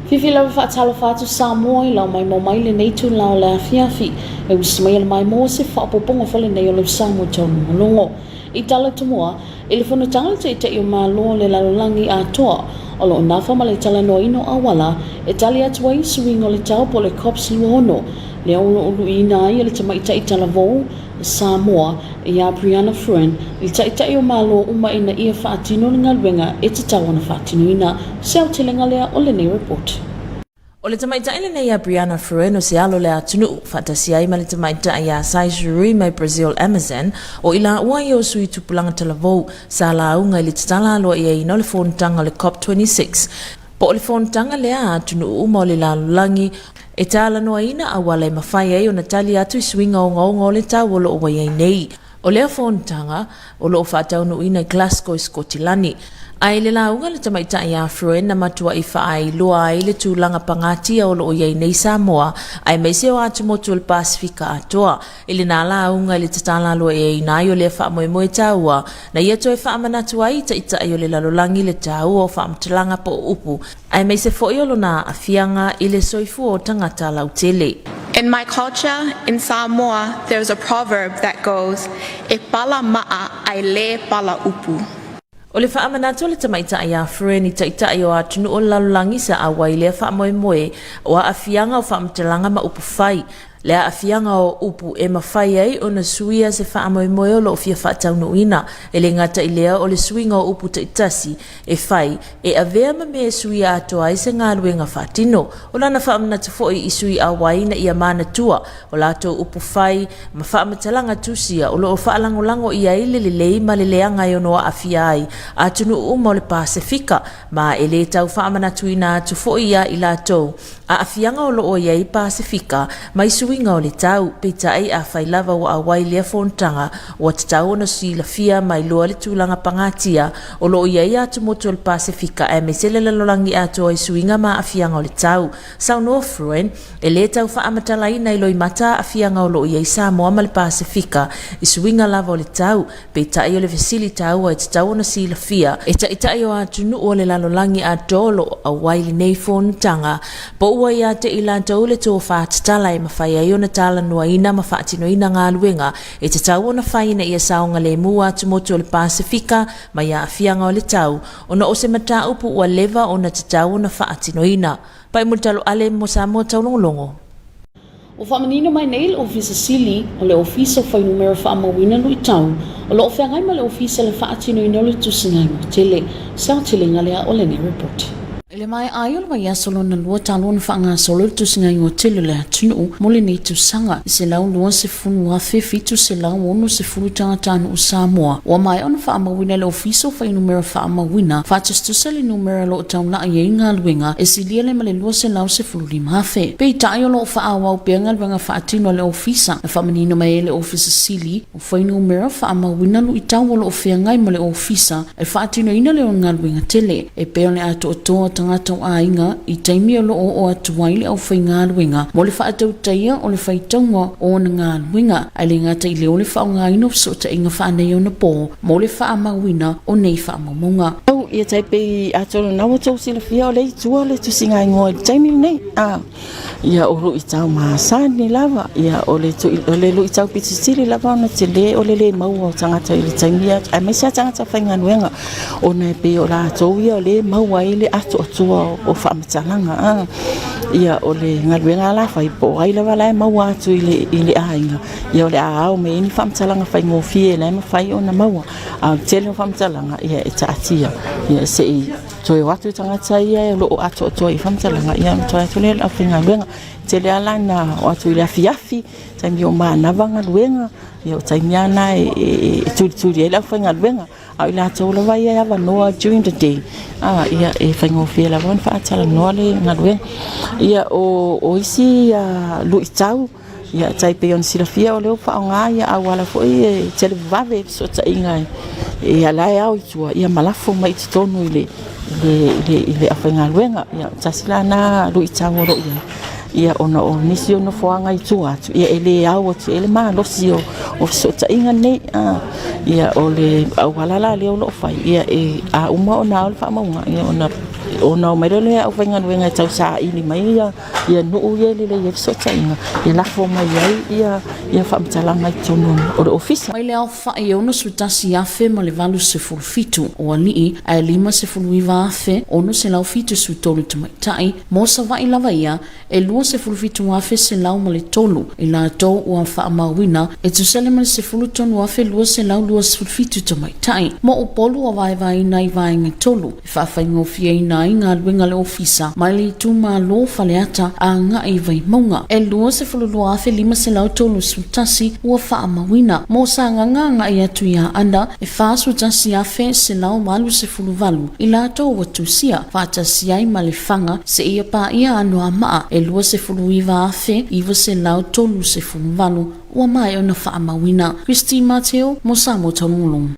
Fifi lava faatalofa atu Samoa i lau maimoa mai lenei itula o le afiafi. E usi mai e le maimoa se faaopoopoga foi lenei o lau Samoa taulogologo. I tala tumua, i le fonotaga a le Taitai o Malo o le lalolagi atoa, o lo o nafa ma le talanoaina o auala e tali atu ai i suiga o le tau po o le COPS 26, lea o lo o luiina ai e le tamaitai talavou o Samoa, ia Brianna Fruin, le Taitai o Malo uma ina ia faatino le galuega e tatau ona faatinoina. Se aotelega lea o lenei report. O le tamaitai lenei ia Brianna Fruin o se alo o le atunuu, faatasi ai ma le tamaitai ia Sais Rui mai Brazil Amazon, o i laua ia o sui tupulaga talavou, sa lauga i le tatala aloaiaina o le fonotaga o le COP 26, po o le fonotaga lea a atunuu uma o le lalolagi, e talanoaina auala e mafai ai ona tali atu i suiga ogaoga o le tau o lo o ua i ai nei. O lea fonotaga, o lo o faataunuuina i Glasgow i Sikotilani. A i le lauga a le tamaitai ia Fruin na matuai faaailoa ai le tulaga pagatia o lo o i ai nei Samoa, aemaise o atumotu o le Pasefika atoa. I lena lauga i le tatala aloaiaina ai o lea faamoemoe taua, na ia toe faamanatu ai i taitai o le lalolagi le taua o faamatalaga po o upu, aemaise foi o lona aafiaga i le soifua o tagata lautele. In my culture, in Samoa, there's a proverb that goes, E pala ma'a ae lē pala upu. O le faamanatu a le tamaitai ia Fern i taitai o atunuu o le lalolagi sa auai i lea faamoemoe o aafiaga o faamatalaga ma upu fai, le aafiaga o upu e mafai ai ona suia se faamoemoe o lo o fia faataunuuina, e le gata i lea o le suiga o upu taitasi e fai, e avea ma mea e suia atoa ai se galuega faatino. O lana faamanatu foi i sui auai ina ia manatua o latou upu fai ma faamatalaga tusia o lo o faalagolago i ai le lelei ma le leaga e ono aafia ai atunuu uma o le Pasefika, ma e le tau faamanatuina atu foi ia i latou aafiaga o lo o i ai Pasefika mai suiga o le tau. Peitai, afai lava ua auai lea fonotaga, ua tatau ona silafia ma iloa le tulaga pagatia o lo o i ai atumotu o le Pasefika aemaise le lalolagi atoa i suiga ma aafiaga o le tau. Saunoa Fruin, e le tau faamatalaina i loimata aafiaga o lo o i ai Samoa ma le Pasefika i suiga lava o le tau, Peitai o le fesili taua e tatau ona silafia e taitai o atunuu o le lalolagi atoa o lo o auai lenei fonotaga, po ua ia te i latou le tofa tatala e mafai ai ona talanoaina ma faatinoina galuega e tatau ona fai ina ia saogalemu atumotu o le Pasefika mai aafiaga o le tau, ona o se mataupu ua leva ona tatau ona faatinoina. Pai Mulitaloale mo Samoa Taulogologo. Ua faamanino mai nei le Ofisa Sili o le Ofisa o Fuainumera Faamauina Luitau o lo o feagai ma le Ofisa i le faatinoina o le tusiga igoa tele. Se aotelega lea o lenei report. I le maea ai o le vaiaso lona lua talu ona faagasolo le tusiga igoa tele o le atunuu mo lenei tausaga, e 120,760 tagatanuu Samoa ua maea ona faamauina e le Ofisa o Fuainumera Faamauina faatusatusa le numera o lo o taulai ai galuega e silia lea ma le 215,000. Peitai o lo o faaauau pea galuega faatino a le Ofisa na faamanino mai ai le Ofisa Sili o Fuainumera faamauina luitau o lo o feagai ma le Ofisa e faatinoina lea o galuega tele e pei o le atoatoa o tagata o aiga i taimi o lo o oo atu ai le aufaigaluega mo le faatautaia o le faitauga o ona galuega ae le gata i lea o le faaaogaina o fesootaiga faaneionapo mo le faamauina o nei faamaumauga. Au ia tai pei atonu na ua tou silafia o lea i tua le tusiga igoa i le taimi lenei a ia o luitau masani lava ia o le o le luitau pito sili lava ona tele o le le maua o tagata i le taimi aemaise a tagata faigaluega ona e pei o latou ia o lea e maua ai le atoatoa o faamatalaga a ia o le galuega la fai po o ai lava la e maua atu i le i le aiga ia o le a ao mai ai ni faamatalaga faigofie la e mafai ona maua A o le tele o faamatalaga, ia e taatia, ia se i toe o atu tagata ia o lo o atoatoa i faamatalaga, ia ona toe atu lea o le aufaigaluega. E tele lava la ina o atu i le afiafi, taimi o manava galuega, ia o taimi lava na e tulituli ai le aufaigaluega. A o i latou lava ia e avanoa during the day, ia e faigofie lava ona faatalanoa le galuega. Ia o isi luitau, Ia, tai pei ona silafia o lea ua faaaoga ia auala foi e televavave i fesootaiga e ala e ao i tua ia ma lafo mai i totonu i le i le aufaigaluega. Ia, tasi la na luitau o lo o i ai, ia ona o nisi o nofoaga i tua atu, ia e le ao atu i ai le malosi o fesootaiga nei. Ia, o le auala la lea o lo o fai, ia a uma ona ao le faamauga, ia ona Ona omai loa lea o le aufaigaluega e tau saili mai ia ia nuu ia e lelei ai fesootaiga, e lafo mai ai ia ia faamatalaga i totonu o le ofisa. Mai le aofai e 61,087 o alii ae 59,673 tamaitai, mo Savaii lava ia e 27,103 i latou ua faamauina e tusa ai ma le 13,227 tamaitai. Mo Upolu ua vaevaeina i vaega e tolu e faafaigofieina ai galuega a le Ofisa mai le itumalo o Faleata agai i Vaimauga. E 22,531 ua faamauina. Mo Sagaga agai atu i Aana e 41,188 i latou ua tusia, faatasi ai ma Lefaga seia paia Anoamaa e 29,938 ua maea ona faamauina. Christy Mateo mo Samoa Taulogologo.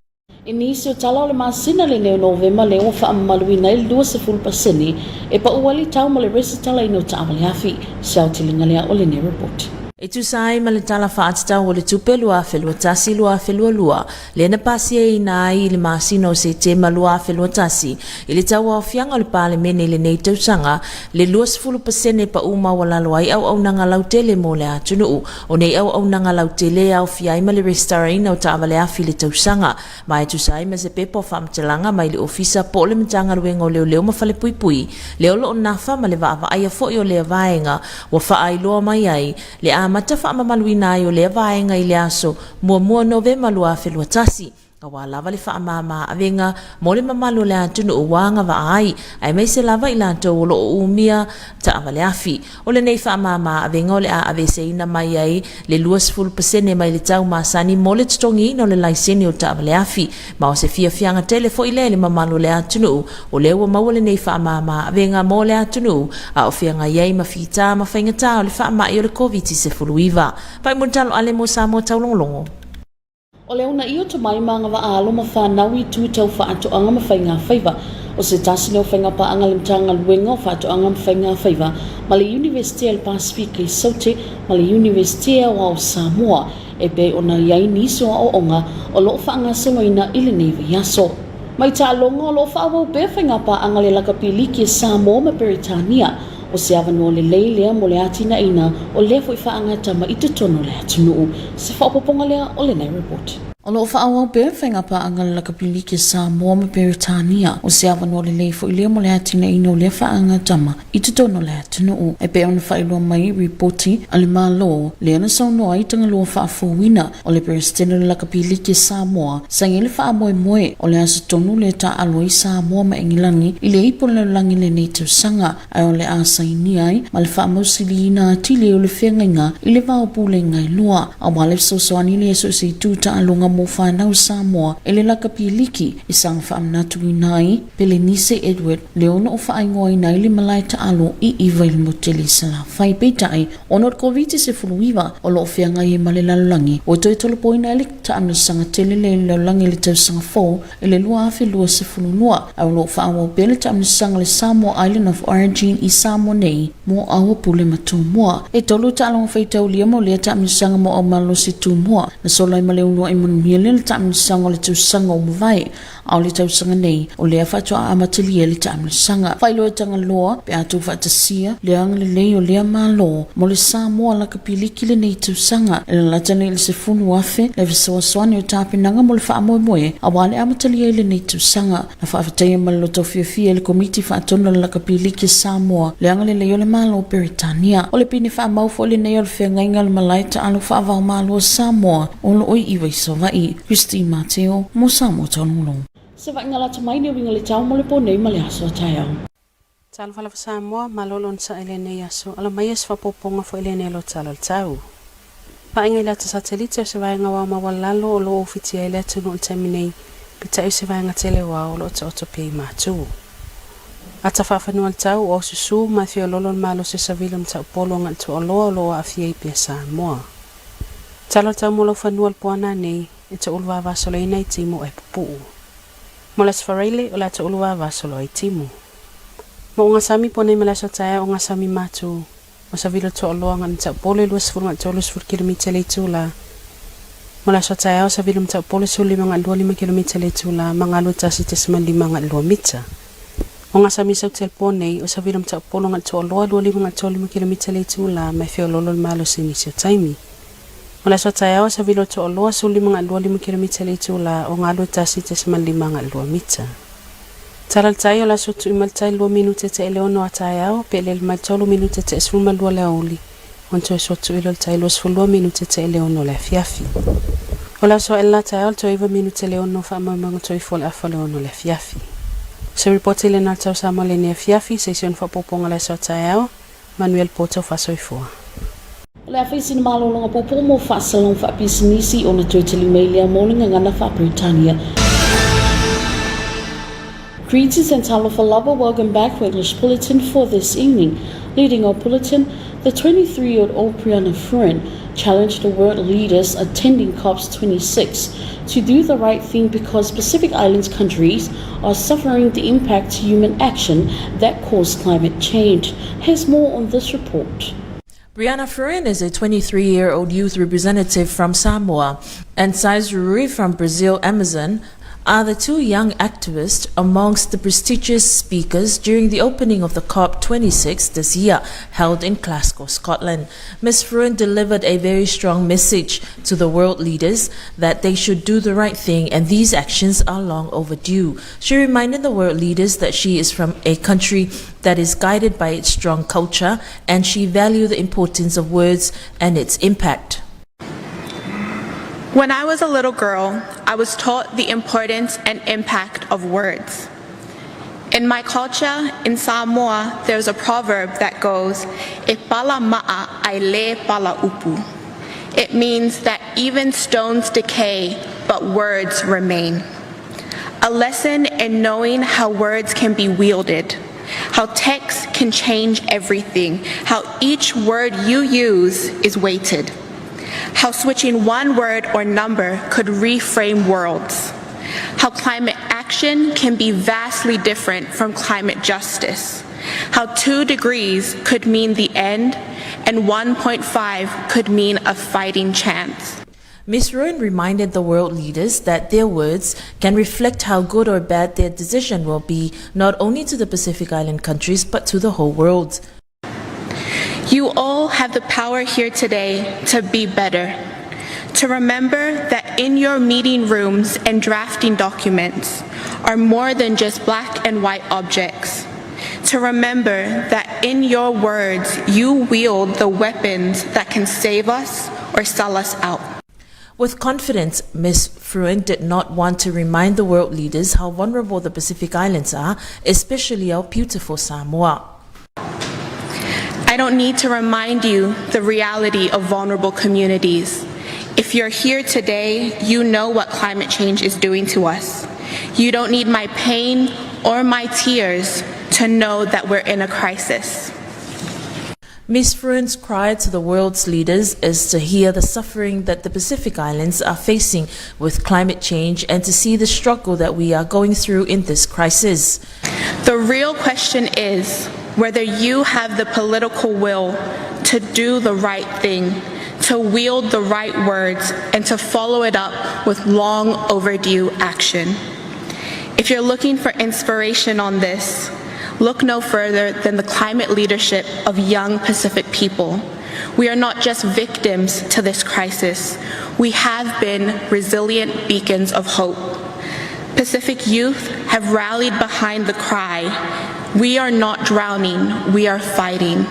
I nisi o tala o le masina lenei o Novema lea ua faamamaluina ai le 20 pasene e pau ai le tau mo le resitalaina o taavale afi. Se aotelega lea o lenei report. E tusa ai ma le Tala Faatatau o le Tupe 2021/2022, lea na pasiaina ai i le masina o Setema 2021 i le tauaofiaga o le Palemene i lenei tausaga, le 20 pasene pau maualalo ai auaunaga lautele mo le atunuu. O nei auaunaga lautele e aofia ai ma le resitalaina o taavale afi i le tausaga, ma e tusa ai ma se pepa o faamatalaga mai le Ofisa po o le Matagaluega o Leoleo ma Falepuipui, lea o lo o nafa ma le vaavaaia foi o lea vaega ua faailoa mai ai le amata faamamaluina ai o lea vaega i le aso 1 Novema 2021, aua lava le faamama avega mo le mamalu o le atunuu ua agavaa ai, aemaise lava i latou o lo o umia taavale afi. O lenei faamama avega o le a aveeseina mai ai le 20% mai le tau masani mo le totogiina o le laisene o taavale afi, ma o se fiafiaga tele foi lea i le mamalu o le atunuu, o lea ua maua lenei faamama avega mo le atunuu a o feagai ai ma fita ma faigata o le faamai o le Koviti-19. Pai mo le talo ale mo Samoa Taulogologo. O le unaia o tomai ma agavaa alo ma fanau i itu tau faatoaga ma faigafaiva. O se tasi lea o faigapaaga a le Matagaluega o Faatoaga ma Faigafaiva ma le Iunivesite a le Pasefika i Saute ma le Iunivesite Aoao o Samoa e pei ona i ai nisi o aoaoga o lo o faagasoloina i lenei vaiaso. Mai taaloga o lo o faaauau pea faigapaaga a le Lakapi Liki a Samoa ma Peretania. O se avanoa lelei lea mo le atinaeina o lea foi faagatama i totonu o le atunuu. Se faaopoopoga lea o lenei report. O lo o faaauau pea faigapaaga a le Lakapi Liki a Samoa ma Peretania. O se avanoa lelei foi lea mo le atinaeina o lea faagatama i totonu o le atunuu. E pei ona faailoa mai i ripoti a le Malo, lea na saunoa ai Tagaloa Faafouina o le Peresetene o le Lakapi Liki a Samoa, sa i ai le faamoemoe o le aso tonu lea taaalo ai Samoa ma Egilani i le ipu o le lalolagi i lenei tausaga, ae o le a sainia ai ma le faamausiliina atili o le feagaiga i le va o Pulega e lua, aua le fesoasoani lea so o se itu taaloga mo fanau Samoa i le lakapi liki e saga faamanatuina ai Pelenise Edward le ono o faaigoaina ai le malae taalo i Iva i le motele i Salafai. Peitai, ona o le Koviti-19 o lo o feagai ai ma le lalolagi, ua toe tolopoina ai le taamilosaga tele lea i le lalolagi i le tausaga fou i le 2022, ae o lo o faaauau pea le taamilosaga a le Samoa Island of Origin i Samoa nei mo Aua Pule ma Tumua. E tolu taaloga faitaulia mo lea taamilosaga mo Aumalosi Tumua, na sola ai ma le uluai manuia lea le taamilosaga o le tausaga ua mavae. A o le tausaga nei, o lea faatoa amatalia le taamilosaga. Faailoa e Tagaloa pe a tuufaatasia le agalelei o lea Malo mo le Samoa Lakapi Liki lenei tausaga. E lalata nei i le 10,000 le fesoasoani o tapenaga mo le faamoemoe aua le amatalia i lenei tausaga. Na faafetaia ma le loto fiafia e le Komiti Faatonu o le Lakapi Liki a Samoa le agalelei o le Malo o Peretania. O le pine faamau foi lenei o le feagaiga o le Malae Taalo Faava-o-Malo a Samoa o lo o i Iva i Savaii. Christine Mateo, mo Samoa Taulogologo. Se vaaiga lata mai le uiga le tau mo le po nei ma le aso a taeao. Talofa lava Samoa, malo le onosai i lenei aso, ala maia se faaopoopoga foi i lenei alo tala o le tau. Vaaiga i le ata satelite o se vaega o ao maualalo o lo o ufitia ai le atunuu i le taimi nei, peitai o se vaega tele o ao o lo o taoto pea i matu. Ata faafanua le tau, o ao susu, ma e feoloolo le malosi o savili o Mataupolu agai i le Tuaoloa o lo o aafia ai pea Samoa. Tala o tau mo lau fanua le poana nei, e toulu vavasoloina i timu ai pupuu. Mo le Aso Faraile, o le a toulu vavasolo ai timu. Mo Ogasami po nei ma le aso taeao Ogasami matu, o Savilo Toaloa nga Mataupolu e 20 nga 30 kilomita le itula. Mo le aso taeao Savilo Mataupolu e 15 nga 25 kilomita le itula ma galue 1.5 nga 2 mita. O gasami sau telpo nei o sa vila mataupolo ngal toaloa 25 ngal 35 kilomita le itula ma e feoloolo le malosi i nisi o taimi. O le aso a taeao sa vila o Toaloa 15 agai 25 kilomita le itula o galue 1.5 agai 2 mita. Tala le tai o le aso Tuimaletai 2 minute te'e le 6 a taeao pe lele mai 3 minute te'e 12 le aoauli ona toe soa tu'i lea o le tai 22 minute te'e le 6 le afiafi. O le aso a'ela taeao le toe 9 minute le 6 fa'amaumauga toifua le afa le 6 le afiafi. Se ripoti lena a le Tau Samoa i lenei afiafi seisi ona fa'aopoopoga le aso a taeao manuia le po taufa'asoifua. O le a fai sina malologa puupuu mo faasalaga faapisinisi ona toe tali mai lea mo le gagana faa-Peretania. Greetings and talofa lava, welcome back for English Bulletin for this evening. Leading our bulletin, the 23-year-old Brianna Fruean challenged the world leaders attending COP26 to do the right thing because Pacific Islands countries are suffering the impact human action that cause climate change. Here's more on this report. Brianna Fruean is a 23-year-old youth representative from Samoa, and Sais Rui from Brazil Amazon are the two young activists amongst the prestigious speakers during the opening of the COP26 this year, held in Glasgow, Scotland. Ms. Fruean delivered a very strong message to the world leaders that they should do the right thing and these actions are long overdue. She reminded the world leaders that she is from a country that is guided by its strong culture and she valued the importance of words and its impact. When I was a little girl, I was taught the importance and impact of words. In my culture, in Samoa, there's a proverb that goes, E pala ma'a ai le pala upu. It means that even stones decay, but words remain. A lesson in knowing how words can be wielded, how text can change everything, how each word you use is weighted, how switching one word or number could reframe worlds, how climate action can be vastly different from climate justice, how 2 degrees could mean the end and 1.5 could mean a fighting chance. Ms. Fruean reminded the world leaders that their words can reflect how good or bad their decision will be, not only to the Pacific Island countries, but to the whole world. You all have the power here today to be better. To remember that in your meeting rooms and drafting documents are more than just black and white objects. To remember that in your words you wield the weapons that can save us or sell us out. With confidence, Ms. Fruean did not want to remind the world leaders how vulnerable the Pacific Islands are, especially our beautiful Samoa. I don't need to remind you the reality of vulnerable communities. If you're here today, you know what climate change is doing to us. You don't need my pain or my tears to know that we're in a crisis. Ms. Fruean's cry to the world's leaders is to hear the suffering that the Pacific Islands are facing with climate change and to see the struggle that we are going through in this crisis. The real question is whether you have the political will to do the right thing, to wield the right words, and to follow it up with long overdue action. If you're looking for inspiration on this, look no further than the climate leadership of young Pacific people. We are not just victims to this crisis. We have been resilient beacons of hope. Pacific youth have rallied behind the cry, we are not drowning, we are fighting.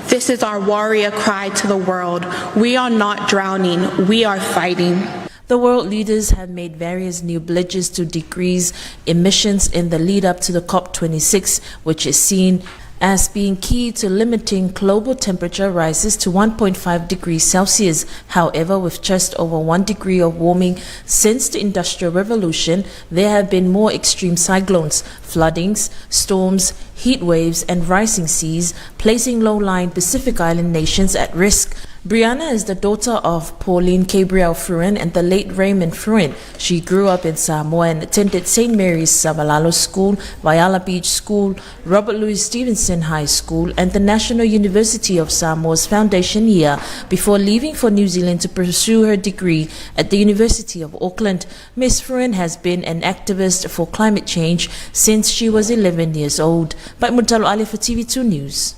This is our warrior cry to the world. We are not drowning, we are fighting. The world leaders have made various new pledges to decrease emissions in the lead up to the COP26, which is seen as being key to limiting global temperature rises to 1.5 degrees Celsius. However, with just over 1 degree of warming since the Industrial Revolution, there have been more extreme cyclones, floodings, storms, heat waves, and rising seas, placing low-lying Pacific Island nations at risk. Brianna is the daughter of Pauline Gabriel Fruin and the late Raymond Fruin. She grew up in Samoa and attended St. Mary's Savalalo School, Vaiala Beach School, Robert Louis Stevenson High School, and the National University of Samoa's foundation year before leaving for New Zealand to pursue her degree at the University of Auckland. Ms. Fruin has been an activist for climate change since she was 11 years old. By Mutalo Ali for TV2 News.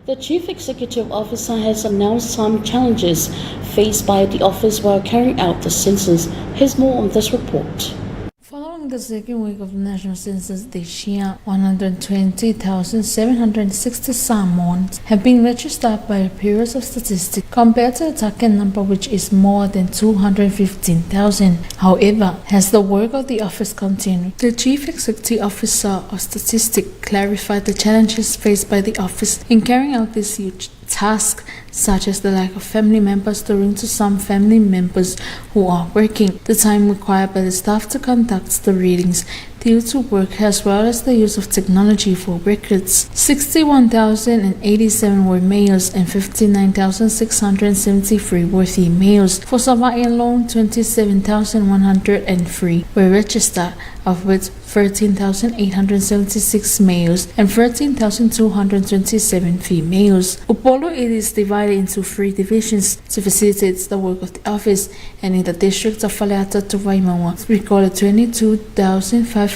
The Chief Executive Officer has announced some challenges faced by the office while carrying out the census. Here's more on this report. Following the second week of the national census this year, 120,760 Samoans have been registered by the Bureau of Statistics compared to the target number which is more than 215,000. However, as the work of the office continued, the Chief Executive Officer of Statistics clarified the challenges faced by the office in carrying out this huge task, such as the lack of family members during to some family members who are working, the time required by the staff to conduct the readings due to work, as well as the use of technology for records. 61,087 were males and 59,673 were females. For Savaii alone, 27,103 were registered, of which 13,876 males and 13,227 females. Upolu it is divided into 3 divisions to facilitate the work of the office, and in the district of Faleata to Vaimauga, recorded 22,531.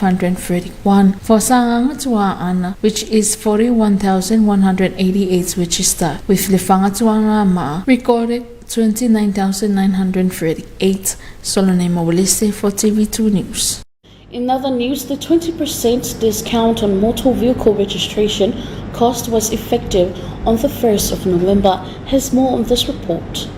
For Sagaga to Aana, which is 41,188 registered, with Lefaga to Anoamaa recorded 29,938. Solone Mawalese for TV2 News. In other news, the 20% discount on motor vehicle registration cost was effective on the 1st of November. Here's more on this report.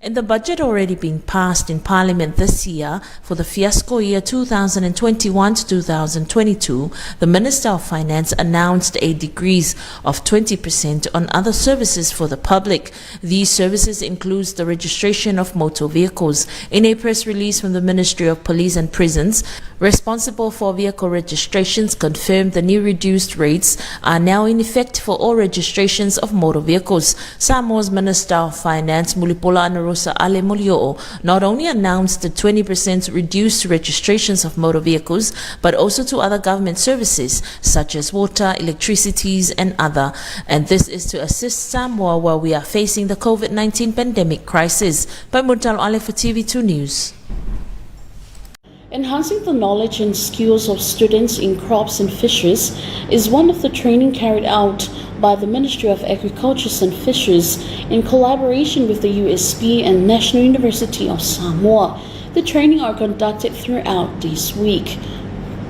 In the budget already being passed in Parliament this year for the fiasco year 2021 to 2022, the Minister of Finance announced a decrease of 20% on other services for the public. These services includes the registration of motor vehicles. In a press release from the Ministry of Police and Prisons, responsible for vehicle registrations confirmed the new reduced rates are now in effect for all registrations of motor vehicles. Samoa's Minister of Finance, Mulipola Anarosa Ale Molioo, not only announced the 20% reduced registrations of motor vehicles, but also to other government services such as water, electricities, and other. And this is to assist Samoa while we are facing the COVID-19 pandemic crisis. By Murtalo Ale for TV2 News. Enhancing the knowledge and skills of students in crops and fisheries is one of the training carried out by the Ministry of Agriculture and Fisheries in collaboration with the USP and National University of Samoa. The training are conducted throughout this week.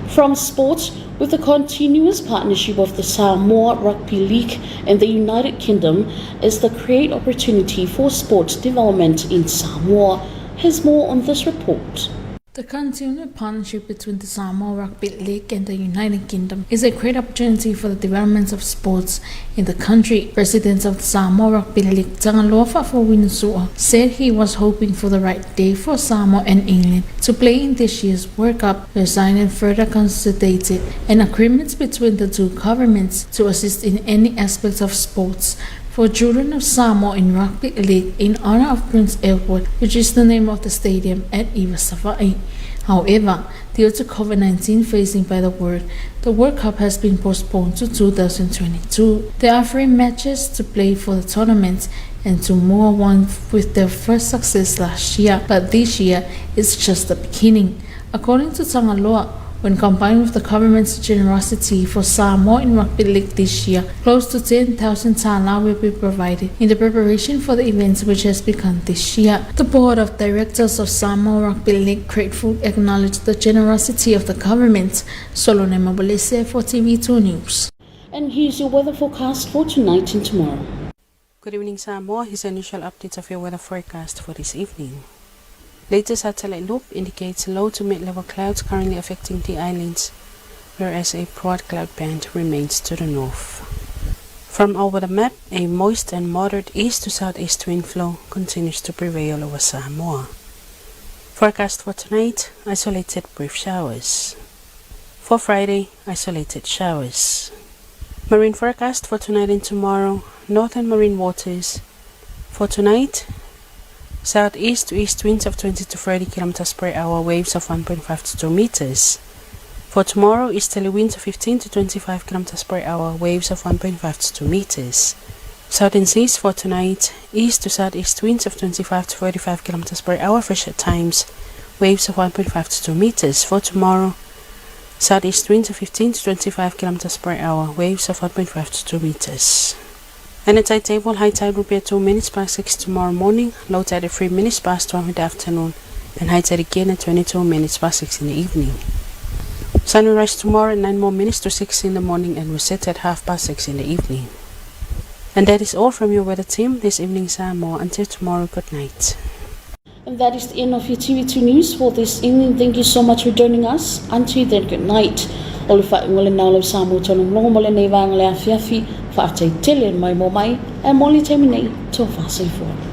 From sports, with the continuous partnership of the Samoa Rugby League and the United Kingdom is the great opportunity for sports development in Samoa. Here's more on this report. The continued partnership between the Samoa Rugby League and the United Kingdom is a great opportunity for the development of sports in the country. President of the Samoa Rugby League, Tagaloa Faafouina Su'a, said he was hoping for the right day for Samoa and England to play in this year's World Cup. The signing further consolidated an agreement between the two governments to assist in any aspect of sports for children of Samoa in Rugby League in honor of Prince Edward, which is the name of the stadium at Iva Savaii. However, due to COVID-19 facing by the world, the World Cup has been postponed to 2022. There are 3 matches to play for the tournament, and Tumua won with their first success last year, but this year it's just the beginning. According to Tagaloa, when combined with the government's generosity for Samoa in Rugby League this year, close to 10,000 tala will be provided in the preparation for the event which has begun this year. The Board of Directors of Samoa Rugby League gratefully acknowledged the generosity of the government. Solone Mabolese for TV2 News. And here's your weather forecast for tonight and tomorrow. Good evening, Samoa. Here's an initial update of your weather forecast for this evening. Latest satellite loop indicates low to mid-level clouds currently affecting the islands, whereas a broad cloud band remains to the north. From over the map, a moist and moderate east to southeast wind flow continues to prevail over Samoa. Forecast for tonight, isolated brief showers. For Friday, isolated showers. Marine forecast for tonight and tomorrow, northern marine waters. For tonight, southeast to east winds of 20 to 30 kilometers per hour, waves of 1.5 to 2 meters. For tomorrow, easterly winds of 15 to 25 kilometers per hour, waves of 1.5 to 2 meters. Southern seas for tonight, east to southeast winds of 25 to 45 kilometers per hour, fresh at times, waves of 1.5 to 2 meters. For tomorrow, southeast winds of 15 to 25 kilometers per hour, waves of 1.5 to 2 meters. And the tide table, high tide will be at 2 minutes past 6 tomorrow morning, low tide at 3 minutes past 12 in the afternoon, and high tide again at 22 minutes past 6 in the evening. Sun will rise tomorrow at 9 more minutes to 6 in the morning and will set at half past 6 in the evening. And that is all from your weather team this evening, Samoa. Until tomorrow, good night. And that is the end of your TV2 News for this evening. Thank you so much for joining us. Until then, good night. O le faaiuga lena o lau Samoa Tologologo mo lenei vaega le afiafi, faafetai tele mai mo mai, e mo le taimi nei, tofa soifua.